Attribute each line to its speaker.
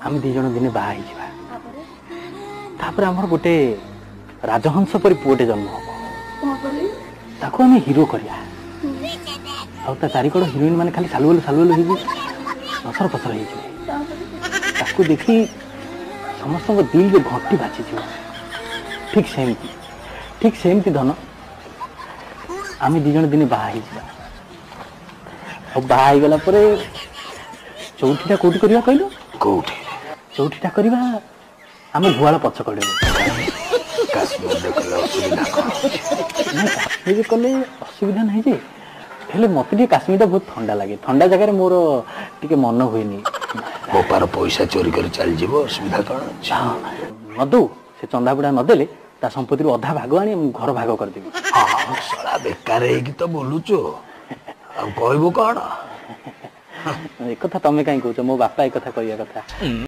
Speaker 1: ଆମେ ଦି ଜଣ ଦିନେ ବାହା ହେଇଯିବା। ତାପରେ ଆମର ଗୋଟେ ରାଜହଂସ ପରି ପୁଅଟେ ଜନ୍ମ ହବ। ତାକୁ ଆମେ ହିରୋ କରିବା, ଆଉ ତା ଚାରିକଡ଼ ହିରୋଇନ ମାନେ ଖାଲି ସାଲୁବାଲୁ ସାଲୁବାଲୁ ହେଇକି ନସର ପସର ହେଇଯିବେ। ତାକୁ ଦେଖି ସମସ୍ତଙ୍କ ଦିଲରେ ଘଣ୍ଟି ବାଜିଯିବ। ଠିକ ସେମିତି, ଠିକ ସେମିତି ଧନ, ଆମେ ଦି ଜଣ ଦିନେ ବାହା ହେଇଯିବା। ଆଉ ବାହା ହେଇଗଲା ପରେ ଚଉଠିଟା କୋଉଠି କରିବା କହିଲୁ?
Speaker 2: କୋଉଠି?
Speaker 1: ଚଉଠିଟା କରିବା ଆମ ଗୁହାଳ ପଛ କଡ଼ରେ।
Speaker 2: କାଶ୍ମୀରରେ କଲେ ଅସୁବିଧା କଣ ଅଛି?
Speaker 1: ନାଇଁ, କାଶ୍ମୀରରେ କଲେ ଅସୁବିଧା ନାହିଁ ଯେ, ହେଲେ ମତେ ଟିକେ କାଶ୍ମୀରଟା ବହୁତ ଥଣ୍ଡା ଲାଗେ। ଥଣ୍ଡା ଜାଗାରେ ମୋର ଟିକେ ମନ ହୁଏନି।
Speaker 2: ବୋପାର ପଇସା ଚୋରି କରି ଚାଲିଯିବ, ଅସୁବିଧା କଣ ଅଛି?
Speaker 1: ହଁ, ନଦଉ ସେ ଚନ୍ଦାବୁଡ଼ା ନଦେଲେ ତା ସମ୍ପତ୍ତିରୁ ଅଧା ଭାଗ ଆଣି ମୁଁ ଘର ଭାଗ କରିଦେବି।
Speaker 2: ହଁ, ଶଳା ବେକାର ହେଇକି ତ ବୁଲୁଛୁ, ଆଉ କହିବୁ କଣ?
Speaker 1: ଏକଥା ତମେ କାହିଁ କହୁଛ? ମୋ ବାପା ଏକଥା କହିବା କଥା।